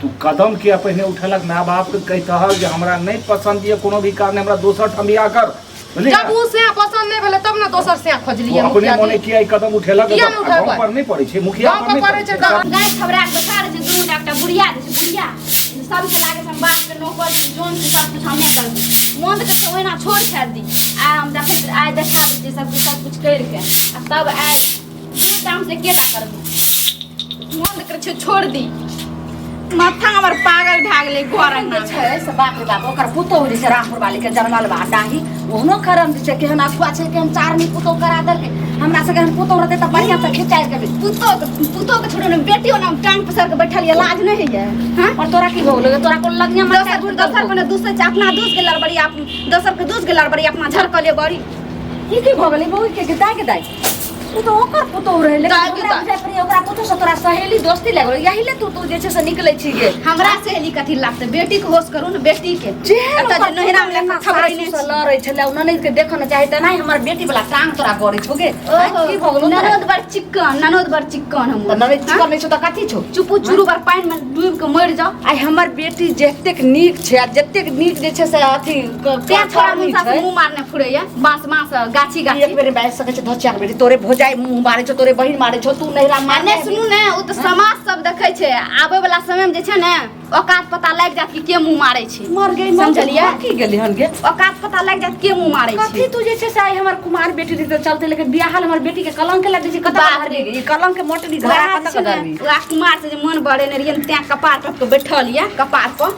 तू कदम किया पहिने उठेलक माय बाप के कहितहक जे हमरा नहि पसंद ये कोनो भी कारण हमरा दोसर ठाम बियाह कर बुझलियै जब उ से पसंद नहीं भेलै तब ने दोसर से खोजलियै अपने मुखिया मने जी किया ई कदम उठेलक किया नहि उठेबै? गाँव पर नहि पड़ै छै मुखिया गाँव पर नहि पर पड़ै पड़ै छै छै तऽ- गाय खबरा के बैठा रहै छै दुनू टा एकटा बुढ़िया जे छै बुढ़िया सबके लागै छै हम बापके नौकर छी जोन छी सब किछु हमे करबै मोन तऽ कहै छै ओहिना छोड़ छाड़ि दी आइ हम देखै आइ देखा दै छियै सब किछु सब किछु करिके आ तब आइ दुनू टाइम से एकेटा करबै मोन तऽ करै छै छोड़ दी माथा हमर पागल भए गेलै घर जे छै से बाप रे बाप ओकर पुतोहु जे छै रामपुर वाली के जनमल बा डाही ओहनो खरम जे छै केहन अखुआ छै केहन चारनी पुतोहु करा देलकै हमरा सबके एहन पुतोहु रहतै तऽ बढ़िआँ से खिचाइ के पुतोह के पुतोह के छोड़ू ने बेटियो ने टांग पसार के बैठल ये लाज नहि होइए हँ और तोरा की भऽ गेलौ तोरा कोन लगिया मार दोसर दोसर पर ने दूसै छै अपना दूस गेल बड़ी दोसर के दूस गेल बड़ी अपना झरकल ये बड़ी ई की भऽ गेलै बहू के दाइ के दाइ ओ तऽ ओकर पुतोहु रहै लेकिन दाइ के हमरा दाइ। बुझाइ पड़ैए ओकरा पुतोहु से तोरा सहेली दोस्ती लागल यही ले तू तू जे छै से निकलै छी गे हमरा सहेली कथी लागतै बेटी के होश करू ने बेटी के जेहन एतऽ ओकर जे नैहरा मे पुतोहु लऽ खबरै सासु से लड़ै छलै ओ ननैद के देखऽ ने चाही तेनाही हमर बेटी वाला टांग तोरा गड़ै छौ गे आँय, की भऽ गेलौ तोरा? ननद बड़ चिक्कन ननद बड़ चिक्कन तऽ हमर ननैद चिकन नहि छौ तऽ कथी छौ चुपू चुरू बड़ पानि मे डूबि के मरि जाओ आइ हमर बेटी जतेक नीक छै आ जतेक नीक जे छै से अथी तें छोड़ा करनी मुसा छै मुंह मारने फुरैया बांस बांस गाछी ई गाछी एक बेर बाजि सकै छै धोचिया के बेटी तोरे भौजाइ मुँह मारै छौ तोरे बहिन मारै छौ तू नैहरा आ मारने नहि सुनू ने ओ तऽ समाज सब देखै छै आबै वाला समय मे जे छै ने औकात पता लागि जायत कि के मुंह मारै छै मर गई समझलियै? की गेली हन गे औकात पता लागि जायत के मुंह मारै कथी छै तू जे छै से आइ हमर कुमार बेटी रही तऽ चलते लेकिन बियाह हमर बेटी के कलंक लग छै कतऽ बाप रे। ई कलंक के मोटरी वएह घरा जे कतऽ छै ने, करबी वएह कुमार से जे मन बढ़ेने रहियै ने, तें कपार पर के बैठल ये कपार पर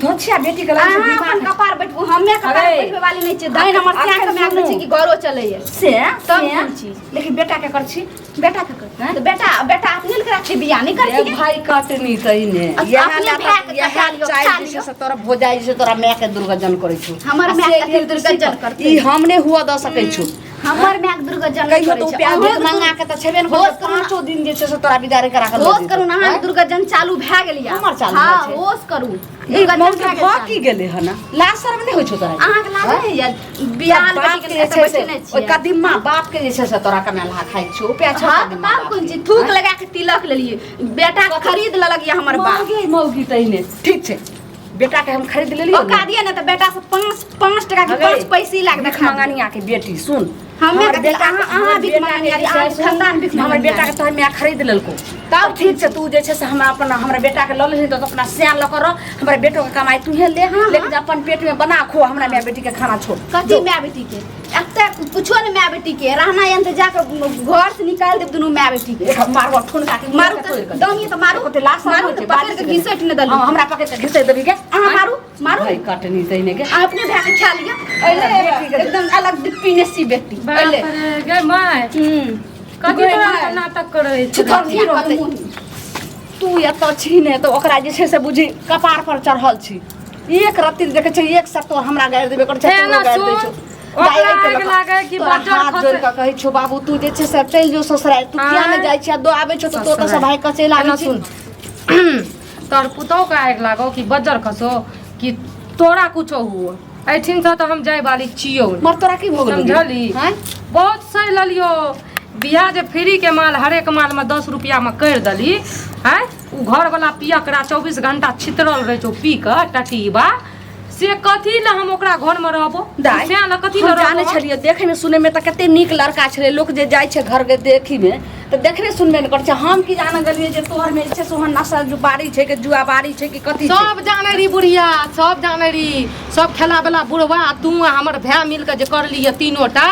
धोछिया बेटी के लाज अहाँ अपन कपार बैठबू हमे कपार अरे। बैठबे वाली नहीं छियै दाइन हमर अखन सिया के माय सुनू। छै कि घरो चलैए से तब से कोन चीज? लेकिन बेटा के कर छी बेटा के कर हैं? तऽ बेटा बेटा अपने लए करा छै बियाह नहीं करती ए भाई कटनी तहिने अच्छा, अपने भाय के कटा लियौ, खा लियौ। से तोरा भोजाइ जे छै तोरा माय के दुर्गजन करै छौ हमर आ माय से के भेल दुर्गजन करतै। ई हम नहि हुआ दऽ सकै छौ हमर माय के दुर्गजन नहीं कहियो करै तो छै। प्याज अहूँ भीख मंगा के तऽ छेबे ने होश करै करू ना। पाँचो दिन जे छै से तोरा बिदारे करा के लऽ होश जेतौ। करू ना अहाँके दुर्गजन चालू भए गेल यऽ हमर चालू हाँ भए छै। होश करू ई दुर्गजन मौके भए गेल भऽ चालू। की गेलै हन लाज शरम नहि होइ छौ तोरा अहाँके लाज नहि होइए बियाह बाप बेटी के के जे एतऽ छै से बैठे नहि ओहि छियै कदीमा बाप के जे छै से तोरा कमेलहा खाइ छौ उपया छौ हाँ तऽ कदीमा बाप बाप कोन के। चीज थूक लगा के तिलक लेलियै बेटा खरीद लेलक यऽ हमर बाप मौगी मौगी तहिने ठीक छै बेटा के हम खरीद लेलियै ओका दिया ने तऽ बेटा से पाँच पाँच टका के अगे, पाँच पैसे लाग भीख देखा मंगनिया के बेटी सुन हमे हमर कथी- बेटा अहाँ- अहाँ हमर भीख बेटा के मंगनिया जे छै अहाँके सुन, खानदान भीख हमर मंगनिया। बेटा के तोहर माय खरीद लेलको तब ठीक छै तू जे छै से हमरा अपन हमरा बेटा के लऽ लेलही तऽ अपना सियान लऽ कऽ रह हमरा बेटो के कमाई तूहे ले लेकिन अपन पेट में बना खो हमरा माय बेटी के खाना छोड़ कथी माय बेटी के एते कुछो ने माय बेटी के रहना यन तऽ जाके घर से निकाल देब दुनू माय बेटी के देख मारबो ठुनका के मारू तऽ दम ये तऽ मारू ओते लाश मारू तऽ पकड़ के घिसट ने देलू हां हमरा पकड़ के घिसट देबी के अहाँ मारू मारू भाई कटनी तहिने के अहाँ अपने भाय के खा लिअ अइले एकदम अलग पीने सी बेटी अइले बाप रे गे माय हम्म कथी गै तोरा माय। नाटक करै छै छुथर की रहतै? तू एतऽ छी ने तऽ ओकरा जे छै से बुझी कपार पर चढ़ल छी एक रत्ती देखै छै एक सत्तो हमरा गारि देबे करै छै हे तोरो ना गारि दै सुन, छौ ओकरा दाइ एहि के आगि लऽ कऽ लागै कि तोरा बजर हाथ खसै। जोड़ि कऽ कहै छौ बाबू तू जे छै से चलि जो ससुरारि तू किया नहि आँय? जाइ छी आ दो आबै छौ तऽ तो ओतऽ से ससुरारि। भागि कऽ चलि आबै एना छी सुन तोहर पुतोहु के आगि लागो कि बजर खसो कि तोरा कुछो हुओ एहिठिन से तऽ हम जाय वाली छियौ नहि। मर तोरा की भऽ गेलौ गे? समझली आँय? बहुत सही लेलियो बियाह जे फ्री के माल हरेक माल में 10 रुपया में कर दली आँय उ घर वाला पियकरा 24 घंटा छितरल रहै छौ पी कऽ टटीबा से कथी लए हम ओकरा घर में रहबो दाइ, से लए कथी लए हम जानै रहबो हम? छलियै देखै में सुनै में तऽ कते नीक लड़का छलै लोक जे जाइ छै घर के देखी में तऽ देखबे सुनबे नहि करै छै हम की जानै गेलियै जे तोहर में जे छै से ओहन नशा जुबारी छै कि जुआबारी छै कि कथी छै सब जानै रही बुढ़िया सब जानै रही सब खेला वाला बुढ़वा तू आ हमर भाय मिल के जे करलियै तीनोटा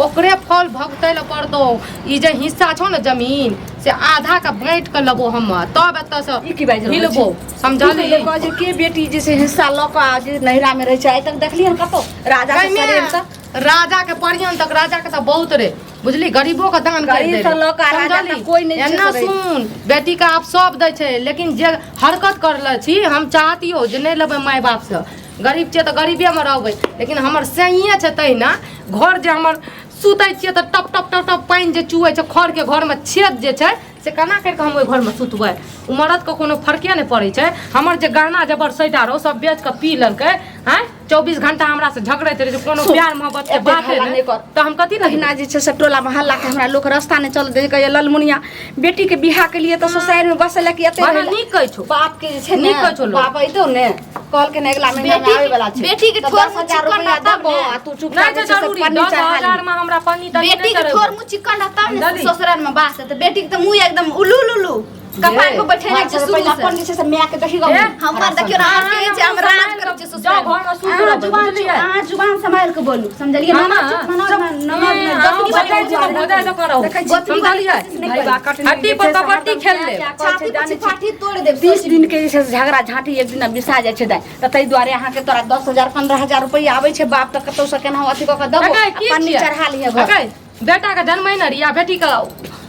ओकरे फल भुगतै लए पड़तौ ई जे हिस्सा छौ ने जमीन से आधा के बाँटि के लेबो हम तब एतऽ से ई की बाजि रहल हिलबो छी? समझली ई कहै छै के बेटी जे छै हिस्सा लऽ कऽ आ जे नैहरा में रहै छै आइ तक देखलियै हन कतौ राजा के गइमे, शरीर तऽ राजा के परियन तक राजा के तऽ बहुत रे बुझली गरीबो के दान कर गरीब दे सँ रे। लऽ कऽ राजा समझली? तक कोइ नहि छै एना से रहै। सुन बेटी के आब सब दै छै लेकिन जे हरकत करले छी हम चाहतियो जे नहि लेबै माय बाप से गरीब छियै तऽ गरीबेमे रहबै लेकिन हमर सैये छै तहिना घर जे हमर सुतै छियै तऽ टप टप टप टप पानि जे चुऐ छै खरके घरमे छेद जे छै से केना करि कऽ हम ओहि घरमे सुतबै ओ मरदके कोनो फर्के नहि पड़ै छै हमर जे गहना जेबर सैटा रहो सब बेच कऽ पी लेलकै आँय 24 घंटा हमरा से झगड़ैत रहै छै, कोनो सुन, प्यार मोहब्बत के एतेक बात हल्ला नहि नहि कर। तऽ हम कथी लए तहिना जे छै से टोला मोहल्ला के हमरा लोक रास्ता नहि चल दै, कहैया ललमुनिया बेटी के बियाह के लिए तऽ सोसाइटी में बसै लए कि एते बड़ा रहै लए। नीक कहै छौ। बाप के जे छै ने, नीक कहै छौ लोक। बाप अइतौ ने, कहलकै ने अगिला महीना में आबै वाला छै। बेटी के तऽ ठोर 10,000 मुँह चिकन रुपैआ रहतौ देबौ ने। आ तू नहि चुपचाप छै जे छै से जरूरी, पन्नी दस चढ़ा हजार ली। में हमरा पन्नी तन्नी बेटी नहि के चढ़ेबौ। ठोर मुँह चिकन रहतौ ने डली। ससुराल में बास तऽ बेटी के तऽ मुँह एकदम उलू उलू कपार पर बैठेने घर छै से शुरू पहिला से। अपन जे छै से माय के देखी गो। ए, हमर देखियौ ने, अहाँ के छै हम राज करै छियै जाओ ससुराल घर में सुति अहाँ रहबै, जुबान बुझलियै? अहाँ जुबान सम्हारि कऽ बोलू, समझलियै? मामा, ननद चुप, ननद ननद ए, ननद, अहाँ गोतनी बजाय वाली छी तऽ बजाय दऽ कऽ रहू। देखै छी, समझलियै? भाई बा कटनी हड्डी जे पर छै से कबड्डी हरदम खेल लेब। क्या क्या कहै छै, छाती पर जानै छी। पाठी तोड़ देब। 30 दिन के जे छै से झगड़ा झाँटी एक दिना बिसा जाइ छै दाइ, तऽ ताहि दुआरे अहाँके तोरा 10,000 15,000 रुपैआ आबै छै बाप तऽ कतौसँ केनाहु अथी कऽ कऽ देबौ अगै, आ की पन्नी छियै? चढ़ा लिहे घर। अगै, बेटा के जन्मै ने रही आ बेटी के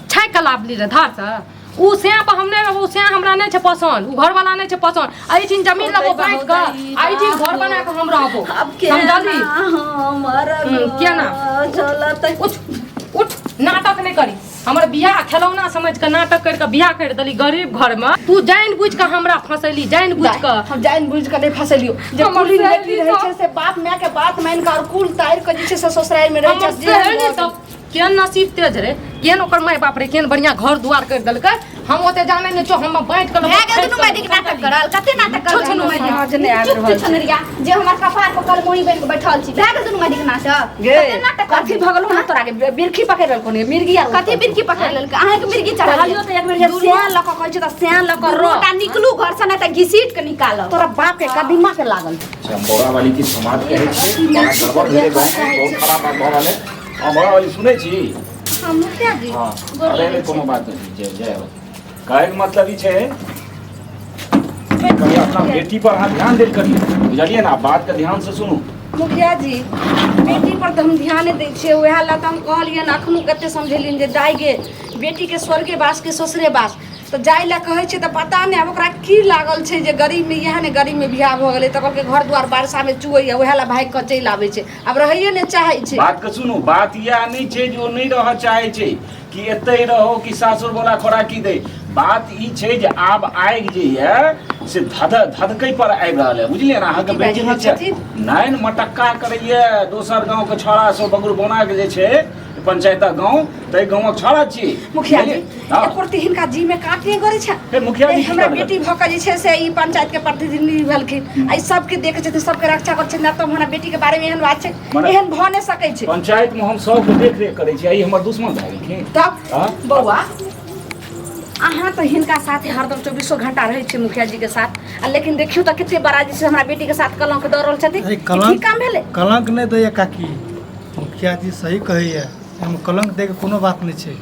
छाँकि कऽ लाबली रहे धारसँ, उ सैं पर हम नहि, उ सैं हमरा नहि छै पसन्द, उ घरवाला नहि छै पसन्द। एहिठिन जमीन लेबो बाँटि कऽ, आ एहिठिन घर बना कऽ हम रहबो। आब केना समझलही? हमर केना? चलतै? उठ उठ, नाटक नहि करी। हमर बियाह खेलौना समझ कऽ नाटक करि कऽ बियाह करि देली गरीब घरमे। तू जानि बुझि कऽ हमरा फँसैली, जानि बुझि कऽ। हम जानि बुझि कऽ नहि फँसेलियौ जे हमर कुलीन बेटी सहेली रहै सब- छै से बाप माय के बात मानि कऽ आओर कुल तारि कऽ जे छै से ससुरारिमे रहै हमर छै। सहेली सब केहन नसीब तेज रे, केहन ओकर माय बाप रे, केहन बढ़िया घर दुआर करि देलकै। हम ओते जानै नहि छौ, हम बाँटि कऽ लेबो, भए गेल दुनू माय नाटक करल, कते नाटक करल छौ दुनू माय? समझ नहि आबि चुप रहल छै। छनरिया जे हमर कपार पर कलमोही बनि के बैठल छी। भए गेल दुनू माय नाटक, गे कते नाटक कथी भऽ गेलौ हन तोरा के? बिरखी पकड़ि लेलकौ ने मिर्गी आर? कथी बिरकी पकड़ि लेलकै? अहाँके मिर्गी चढ़ल? कहलियौ तऽ एक बेर जे सियान लऽ कऽ कहै छै तऽ सियान लऽ कऽ रह। रोटा निकलू घर से, नहि तऽ घिसीट के निकालब। तोरा बाप के कदीमा के लागल। अच्छा, बौरा वाली की समाज कहै छै, बड़ा गड़बड़ भेलै गाँवमे, बहुत खराब बात भऽ रहल है। हँ बौरा वाली, सुनै छी? हँ मुखिया जी। हँ, अरे अरे, कोनो बात नहि, जय जय हो। कहैके मतलब ई छै, कभी अपना बेटी पर अहाँ ध्यान देल करियौ, बुझलियै ने? बातके ध्यान से सुनू। मुखिया जी, बेटी पर तऽ हम ध्याने दै छियै, उएह लए तऽ हम कहलियनि अखनो कते समझेलियनि जे दाइ गे, बेटीके स्वर्गे वास के ससुरे वास, तऽ जाइ लए कहै छै तऽ पता नहि आब ओकरा की लागल छै जे गरीबमे इएह ने गरीबमे बियाह भऽ गेलै तऽ कहलकै घर दुआर बरसामे चुअइए, उएह लए भागि कऽ चलि आबै छै, आब रहैए नहि चाहै छै। बात के सुनू, बात इएह नहि छै जे ओ नहि रहऽ चाहै छै कि एतहि रहो कि सासुर वाला खोराकी दै। बात ई छै जे आब आगि जे यऽ से धध धधकै पर आबि रहल है, बुझलियै ने? अहाँके की बेटी बाजि जे रहल छै छथिन? नाइन मटक्का करैए दोसर गाँवके छौड़ा सब, बगुर बौना के जे छै पंचायतक गाँव, ताहि गाँवक छौड़ा छी। मुखिया जी, बुझलियै? हँ। एको रत्ती हिनका जी में काट नहि करै छै। हे, मुखिया जी ए, की हमरा करबै? बेटी भऽ कऽ जे छै से ई पंचायत के प्रतिनिधि भेलखिन आ ई सबके देखै छथिन, सबके रक्षा करै छथिन, तऽ हमरा बेटी के बारे में एहन बात छै? मने- एहन भऽ नहि सकै छै। पंचायत में हम सबके देख रेख करै छी आ ई हमर दुश्मन भए गेलखिन। तब हाँ? बौआ, अहाँ तऽ हिनका साथे हरदम चौबीसो घंटा रहै छी मुखिया जी के साथ, आ लेकिन देखियौ तऽ कते बड़ा जे छै हमरा बेटी के साथ कलंक दऽ रहल छथिन। अरे ई ठीक कलंक काम भेलै? कलंक नहि दैया काकी, मुखिया जी सही कहैया, एहिमे कलंक दैके कोनो बात नहि छै,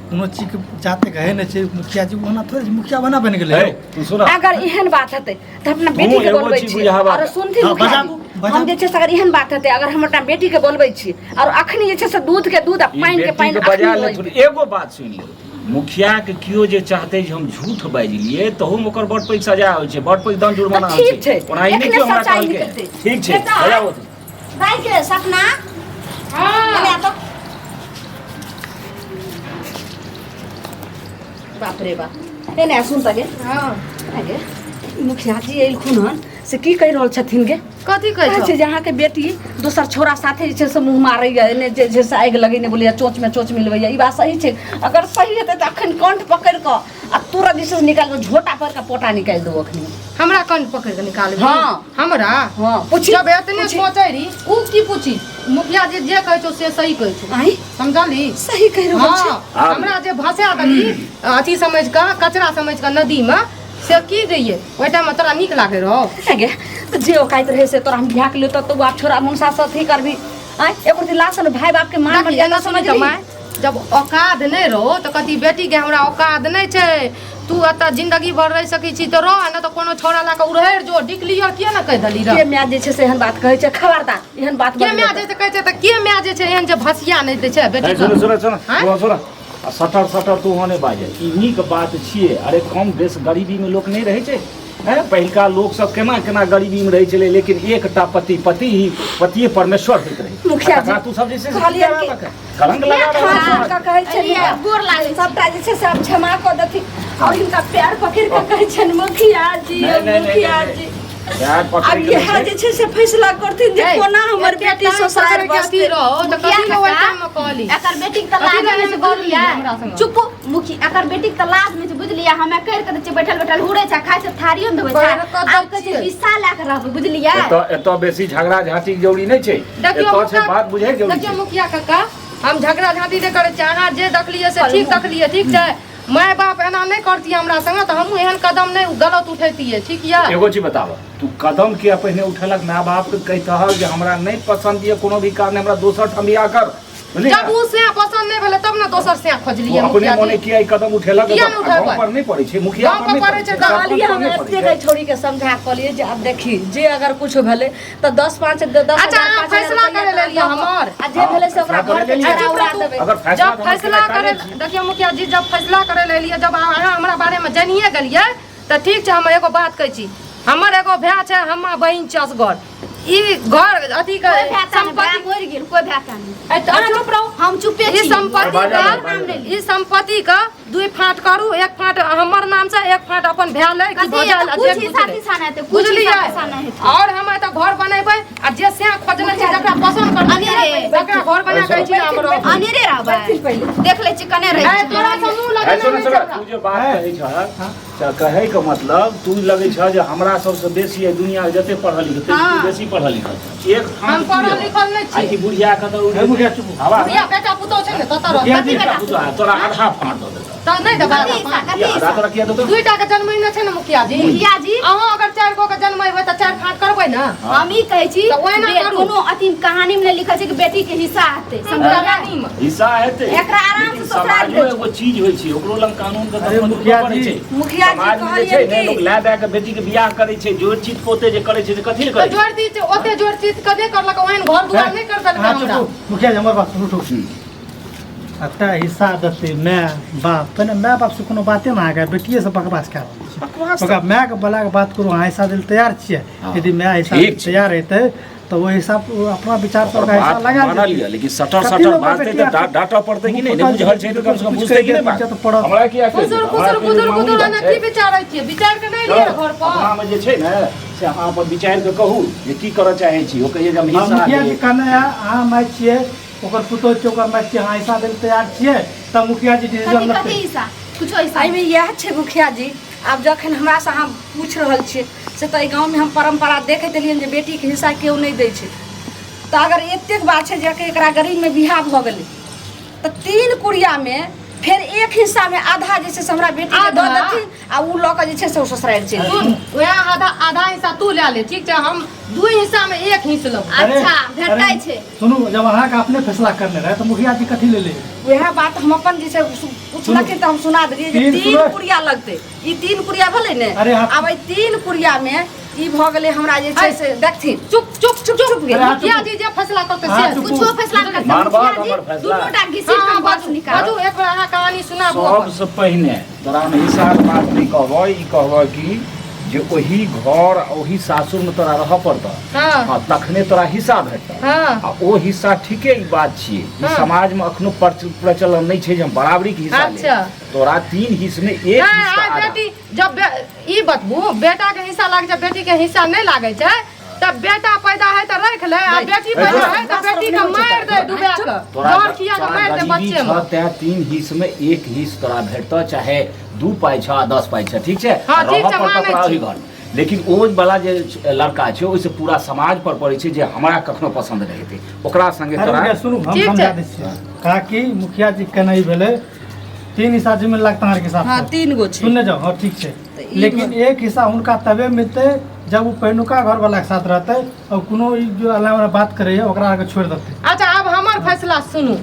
कोनो चीजके जाते कहै नहि छै। मुखिया जी ओना थोड़े छै, मुखिया बना बनि गेलै। हे, तू सुन। अगर एहन बात हेतै तऽ अपना तू बेटी के एगो बोलबै चीज छी बुझाबा। और सुनथिन हाँ, मुखिया जी, बजाबू, बजाबू। हम जे छै से अगर एहन बात हेतै, अगर हम अपना बेटी के बोलबै छी और अखनी जे छै से दूध के दूध आ ई पानि के बेटी पानि के बजा अखनी लेथुन। एगो बात सुनि लियौ, मुखिया के केओ जे चाहते जे हम झूठ बाजि लिए, तहूमे ओकर बड़ पैघ सजा होइ छै, बड़ पैघ दंड जुर्माना तऽ होइ ठीक छै, ओना ई नहि एखने केओ हमरा सच्चाई कहलकै। निकलतै। ठीक छै, बेटा, बजाबो। दाइ के सपना हँ। एने आ तऽ। बाप रे बाप, एने आ, सुन तऽ गे। हँ। गे, मुखिया जी एलखुन हन से की कहि रहल छथिन गे? कथी कहै कहै छौ? छै जे अहाँके बेटी दोसर छोरा साथे जे छै से मुँह मारैया, एने जे छै से आगि लगेने बोलैया, चोंचमे चोंच मिलबैया, ई बात सही छै? अगर सही हेतै तऽ अखन कंठ पकड़ि कऽ आ तुरंत जे छै से निकालि कऽ झोटा पर कऽ पोटा निकालि देबो अखनी। हमरा कंठ पकड़ के निकालबी? हाँ। हमरा? हाँ, पूछी। जब एतने पूछी। सोचै रही उ की पूछी? मुखिया जी जे कहै छौ से सही कहै छौ। आँय? समझली? सही कहि रहल छै। हाँ, हमरा जे भसा देली अथी समझ कऽ, कचरा समझ कऽ नदी में, से की रहियै ओहि टाइम में तोरा नीक लागै रहौ? गे, तऽ जे औकाइत रहै से तोरा हम बियाह के लियौ तऽ तू आब छोरा मुनसा से अथी करबी? आँय, एको दिन लाज ने भाय बाप के मान देखी, मर्यादा एना सुनी तऽ समझली? माय, जब औकात नहि रहो तऽ कथी बेटी के हमरा औकात नहि छै, तू एतऽ जिंदगी भर रहि सकै छी तऽ रह, नहि तऽ कोनो छौड़ा लए कऽ उड़हरि जो, डिक्लियर किए ने कहि देली के रह? माय जे छै से एहन बात कहै छै? खबरदार एहन बात के बजबै माय तऽ। जे छै कहै छै तऽ के माय जे छै एहन जे भसिया नहि दै छै बेटी हे, के? सुन सुन सुन। आँय? सुन सुन, आ सटर सटर तू होने बाजे, ई नीक बात छियै? अरे कम बेस गरीबीमे लोक नहि रहै छै? हैं, पहिलका लोक सब केना केना गरीबीमे रहै छलै, लेकिन एकटा पति, पति ही पतिये परमेश्वर होइत रहै। मुखिया आ तकरा जी, तू सब जे छै से कहलियै की कि- करा कलंक लगा रहल हाथ छह। जोड़ि कऽ कहै छनि, अरे, गोर लागै छी। सबटा जे छै से आब क्षमा कऽ देथिन और हिनका पैर पकड़ि कऽ कहै छनि मुखिया जी, नहि, नहि, नहि, मुखिया नहि, जी। बैग आब पकड़ि के इएह जे छै से फैसला करथिन जे ए, कोना हमर एते बेटी टाइम ससुरारि पकड़ि के अथी बसतै। रहो तऽ मुखिया कथी लए ओहि काका, टाइममे कहली एकर बेटी के तऽ कथी लाज लए नहि छै एहन बोलली हमरा बुझलियै संगे? चुप मुखी एकर बेटी के तऽ लाज नहि छै बुझलियै हमे करि के दै छियै बैठल बैठल हुरै छै खाइ छै थारियो मे धोबै छै बड़ कदर आब कहै छै छियै। हिस्सा लए के रहबै बुझलियै एतऽ एतऽ बेसी झगड़ा झाँटीके जरूरी नहि छै। देखियौ एतऽ छै मुखिया- बात बुझैके जरूरी देखियौ छै। मुखिया काका, हम झगड़ा झाँटी नहि करै छियै। अहाँ जे देखलियै से ठीक देखलियै, ठीक छै? माय बाप एना नहि करतियै हमरा संगे तऽ हमहूँ एहन कदम नहि गलत उठैतियै, ठीक यऽ? एगो चीज बताबऽ, तू कदम किया पहिने उठेलक? माय बाप के कहितहक जे हमरा नहि पसन्द यऽ कोनो भी कारण, हमरा दोसर ठाम बियाह कर, बुझलियै? जब ओ सैया पसन्द नहि भेलै तब ने दोसर सैया खोजलियै। तू अपने मुखिया मोने जी किया ई कदम उठेलक? किया नहि उठेबै? गाँव पर नहि पड़ै छै, मुखिया गाँव पर पर नहि पड़ै पड़ै छै, छै, तऽ सरपंच कहलियै पर हम नहि पड़ै एतेक छै। छोड़ीके समझा कहलियै जे आब देखी जे अगर कुछो भेलै तऽ 10 5 10 अच्छा, अहाँ फैसला करै लेलियै हमर? आ जे भेलै से ओकरा फैसला घर करै के लेलियै। छड़ा उड़ा देबै। अगर फैसला जब फैसला करे, देखियौ मुखिया जी, जब फैसला करे ले एलियै, जब अहाँ हमरा बारेमे जानिए गेलियै तऽ ठीक छै। हम एगो बात कहै छी, हमर एगो भाय छै, हमर बहिन छै असगर, ई घर अथी के कोई भाय ताय नहि, भाय संपत्ति मरि गेल, कोई भाय ताय नहि। ए, तऽ अहाँ चुप रहू। हम चुपे ई छी। संपत्ति बाजऽ, के बाजऽ। ई संपत्ति के दुई फाँट करू, एक फाँट हमर नाम से, एक फाँट अपन भाय ले कि कथी भऽ जाय हेतै? जे कुछ कुछ हिस्सा ले। तिस्सा नहि हेतै, कुछ बुझलियै? हिस्सा तिस्सा नहि हेतै। और हम एतऽ घर बनेबै आ जे सैं खोजने छी, जकरा पसन्द करबै अनेरे। तकरा घर बना के छी हम रहबै। अनेरे रहबै, बैठथिन पहिले। देख लै छी कने रहै ए, छी। तोरा से मुँह ऐ, लगेने सुन नहि सुन छै हमरा। तू जे बात कहै छह तऽ कहै के मतलब तू लगै छह जे हमरा सबसँ बेसी एहि दुनिया के जते पढ़ल लिखल तू हाँ। बेसी पढ़ल लिखल छह। एक हम पढ़ल लिखल नहि आ छी। ई बुढ़िया के तऽ हे मुखिया, चुप। हवा बुढ़िया बेटा पुतोह छै ने ततऽ रहतै। मुखिया जी, बेटा पुतोह तोरा आधा फाँट दऽ देतौ। तऽ नहि देबै कथी हिस्सा, कथी ई आधा हिस्सा? तोरा किया देतौ? दुईटा के जन्मैने छै ने मुखिया जी। मुखिया जी अहाँ अगर 4 गो के जन्मेबै तऽ 4 फाँट करबै ने। हम ई कहै छी तऽ ओहिना करू। कोनो अथी कहानी मे नहि लिखल छै कि बेटी के हिस्सा हेतै, समझलियै? कहानीमे हिस्सा हेतै। एकरा आराम से लेकिन ससुराल समाजो भेजू। एगो चीज होइ छै, ओकरो लग कानून के अरे कखनो मुखिया पड़ै जी। छै। मुखिया जी समाज मे जे छै कहलियनि ने कि लोक लए दए के बेटी के बियाह करै छै, जोड़ चीत के ओते जे करै छै से कथी लए तऽ करै छै? जोड़ चीत ओते जोड़ चीत के नहि करलक, ओहन घर दुआर नहि कर देलकै अहाँ हमरा। चुप, मुखिया जी हमर बात सुनू। उठू। एतऽ हिस्सा देतै माय बाप, पहिने माय बापसँ कोनो बाते ने, अहाँके बेटिएसँ बकवास कए रहल छै। बकवास ओकरा मायके बोलाके बात करू, अहाँ हिस्सा दै लए तैयार छियै? हाँ। यदि माय हिस्सा ठीक छै। तैयार हेतै तऽ ओहि हिसाब ओ अपना विचारसँ ओकर ओकरा हिस्सा बात लगा मानल देतै। यऽ, लेकिन सटर कथी सटर लोक बाजतै बेटी तऽ डाँटऽ पड़तै कि नहि? नहि बुझल छै तऽ कमसँ कम कुछ बुझतै कि नहि कहि बात? देत, पड़त। हमरा किया कहि खुसुर देत? हमरा खुसुर कहि कुदुर देत, कुदुर मामूली एना बात की छै। विचारै छियै? विचार के नहि लिअ घर पर। अपनामे जे छै ने से अहाँ अपन विचारि कऽ कहू जे की करऽ चाहै छी। ओ कहियै जे हम हाँ, हिस्सा मुखिया जी लेब। कहने है अहाँ माय छियै, ओकर पुतोह छियै, ओकर माय छियै, अहाँ हिस्सा दै लए तैयार छियै तब मुखिया जी डिसीजन कथी लेतै। कथी हिस्सा? कुछो हिस्सा एहिमे इएह छै मुखिया जी, आब जखन हमरासँ अहाँ पूछि रहल छियै से तऽ एहि गाँवमे हम परम्परा देखैत एलियनि जे बेटीके हिस्सा केओ नहि दै छै। तऽ अगर एतेक बात छै जे एकरा गरीबमे बियाह भऽ गेलै तऽ 3 कुड़ियामे फेर एक हिस्सामे आधा जे छै से हमरा बेटीके दऽ आधा? देथिन आ ओ लऽ कऽ जे छै से ओ ससुरारि चलि सुन, वएह आधा आधा हिस्सा तू लए ले, ठीक छै? हम 2 हिस्सामे 1 हिस्स लेबै। अरे, अच्छा भेटै अरे, छै। सुनू, जब अहाँके अपने फैसला करने रहै तऽ मुखिया जी कथी ले ले? वएह बात हम अपन जे छै पुछलखिन तऽ हम सुना देलियै जे तीन 3 सुनो। कुड़िया लगतै। ई 3 कुड़िया भेलै ने। अरे हाँ। आब एहि 3 कुड़ियामे ई भऽ गेलै हमरा जे छै से देखथिन। चुप चुप चुप चुप गेल। अरे हाँ, मुखिया चुप। जी जे फैसला करतै हाँ, से। चुप। कुछो फैसला नहि करतै मानबह मुखिया जी, हमर फैसला? दुनू टा घिसीट हाँ, के हाँ, घर से बाजू निकाल। बाजू, एक बेर अहाँ कहानी सुनाबू अपन। सबसँ पहिने तोरा हम हिस्साके बात नहि कहबह, ई कहबह कि जे ओही घर आ ओही सासुरमे तोरा रहऽ पड़तह। हाँ। हाँ, तखने तोरा हिस्सा भेटतह। हाँ। आ ओ हिस्सा ठीके ई बात छियै, ई हाँ। समाजमे अखनो प्रचलन नहि छै जे हम बराबरीके हिस्सा लेब। अच्छा। तोरा 3 हिस्समे 1 नहि, हिस्सा आइ आधा। बेटी जब ई बतबू, बेटा के हिस्सा लागै छै, बेटी के हिस्सा नहि लागै छै, तऽ बेटा पैदा है तऽ राखि ले, आ बेटी पैदा है तऽ बेटी के मारि दे डुबा के, तोरा जहर खिया के तोरा मारि दे गरीबी बच्चे छह मे। तें 3 हिस्समे 1 हिस्स तोरा भेटतह, चाहे 2 पाइ छह आ 10 पाइ छह, ठीक छै? हाँ, ठीक रहऽ छै, पड़तह मानै तोरा ओहि छी। घरमे। लेकिन ओ वाला जे लड़का छै ओहिसँ पूरा समाज पर पड़ै छै जे हमरा कखनो पसन्द नहि हेतै ओकरा संगे अरे तोरा। मुखिया सुनू, हम ठीक समझा छै। दै छियै। काकी मुखिया जी केना ई भेलै, 3 हिस्सा जमीन लागतै अहाँके हिसाब हाँ से। 3 गो छै। सुनने जाउ, हाँ ठीक छै, तऽ ई लेकिन 1 हिस्सा हुनका तबे मिलतै जब ओ पहिलुका घर वाला के साथ रहतै और कोनो ई जो अलावा बात करैया ओकरा आगे छोड़ि देतै। अच्छा, आब हमर फैसला सुनू।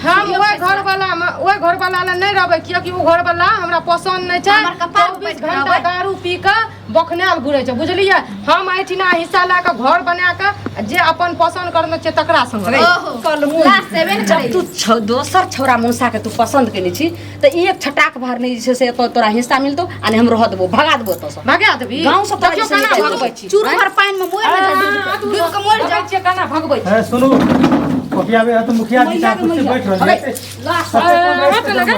हम ओहि घर वाला ओहि घर वाला लए नहि रहबै, कियाकि ओ घर वाला हमरा पसन्द नहि छै। हमर कपार 24 उपटि कऽ घंटा रहबै। दारू पी कऽ बखनायल घुरै छै, बुझलियै? हम एहिठिना हिस्सा लए कऽ घर बना कऽ जे अपन पसन्द करने छै तकरा संग रहबै। ओहो, कलमु लास्ट सेबे ने जब करै। तू दोसर छौड़ा मौसा के तू पसन्द केने छी तऽ एक छटाक भार नहि जे छै से एतऽ तोरा हिस्सा मिलतौ आ नहि हम रहऽ देबो, भगा देबो एतऽसँ। भगा देबी? गाँव सँ तोरा देखियौ जे छै केना से भगबै छी। चूरू भर पानि मे मरि ने जाय, डूबि कऽ मरि भगबै जाय। छियै, केना भगबै छी। है सुनू, कॉफी आबे है तो मुखिया जी मैया चाहे के कुर्सी मैया। बैठ रहल अरे, छै। लाश हट लगा।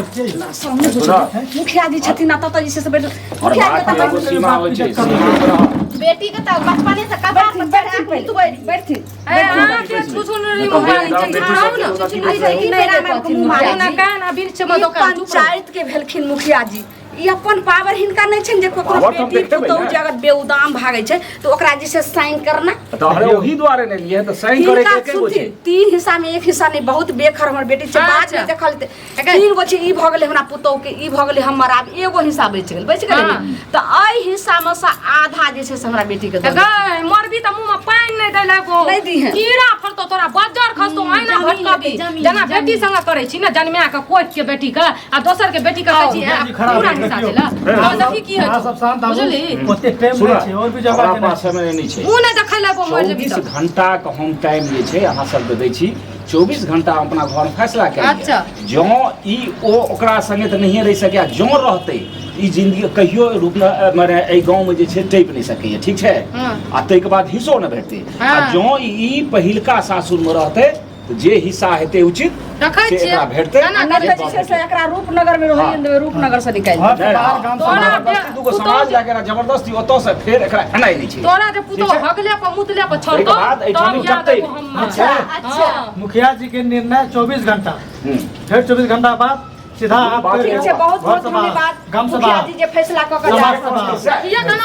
मुखिया जी छथिन आ ततऽ जे छै से बैठ और मुखिया जी बात तऽ एगो सीमा होइ छै, सीमा पर रह। बेटी के तऽ बचपने से कपार पर चढ़ा बैठथिन के पहिले, उतबै रही। बैठथिन। ए, अहाँके छुछुनरी मुहारी छै, आउ ने। अच्छा, ई नहि देखथिन मुखिया ना जी। कान आ बीच में ई दोकान चुप रह। पंचायत के भेलखिन मुखिया जी, ई अपन पावर हिनका नहि छनि जे ककरो पावर तऽ हम बेटी देखेबै पुतहु ने। जे अगर बेउदाम भागै छै तऽ ओकरा जे छै साइन करना। तऽ अरे ओही दुआरे नहि लिए तऽ साइन करे हिनका के एके गो छै। सुनथिन, 3 हिस्सा में 1 हिस्सा नहि, बहुत बेखर हमर बेटी छै, बाद अच्छा। में देखल जेतै। 3 गो छै, ई भऽ गेलै हमरा पुतहु के, ई भऽ गेलै हमर, आब एगो हिस्सा बचि गेल, बचि गेलै हाँ। ने? तऽ एहि हिस्सा मे से आधा जे छै से हमरा बेटी के दऽ देथिन। गै मरबी तऽ मुँह में पानि नहि दै लगो, नहि दीहे। कीड़ा फड़तो तोरा, बज्जर खसतो, आइना जमीन भटकबी। लेतै, जमीन, जेना जमीन। बेटी संगे करै छी ने, जन्माए के कोख के बेटी के आ दोसर के बेटी के कहै छी, मुखिया जी खराब पूरा है, हिस्सा देखियौ। देला। हँ, देखी की होइ अहाँ छौ। सब शांत आबू। बुझली? ओते टाइम सुनऽ, नहि छै और भी जगह हमरा जेना पास छै। समय नहि छै। मुँह नहि देखै लगो, मरि जेबी 24 तऽ। घंटा के हम टाइम जे छै अहाँ सबके दै छी। 24 घंटा हम अपना घर फैसला कए लिअ। अच्छा। जँ ई ओ ओकरा संगे तऽ नहिए रहि सकैए, जँ रहतै ई जिंदगी कहियो रूप मने एहि गाँवमे जे छै टपि नहि सकैए, ठीक छै? हँ। आ ताहिके बाद हिस्सो नहि भेटतै। आ हँ। जँ ई पहिलका सासुरमे रहतै तऽ जे हिस्सा हेतै उचित रखै से छियै। एकरा भेटतै। केना आ नहि तऽ जे छै से एकरा रूपनगर मे रहैए देबै, रूपनगर से निकालि घर देबै। से बाहर, गाम से तोरा बाहर। जबरदस्ती दूगो पुतहु समाज जे- लए कऽ जबरदस्ती ओतऽसँ फेर एकरा एनाइ नहि छै। तोरा जे पुतोह ठीक छै? हगले पर मुतले पर ताहिके छोड़तौ बाद एहिठाम तब याद जतै एगो हम अच्छा। अच्छा। हँ। मुखिया जी के निर्णय 24 घंटा, हूँ। फेर 24 घंटा बाद सीधा हाथ ठीक पैर ठीक छै, बहुत घर बहुत से बाहर, धन्यवाद गाम से मुखिया बाहर। जी जे फैसला कऽ के जा समाज से रहल बाहर। छै। किया केना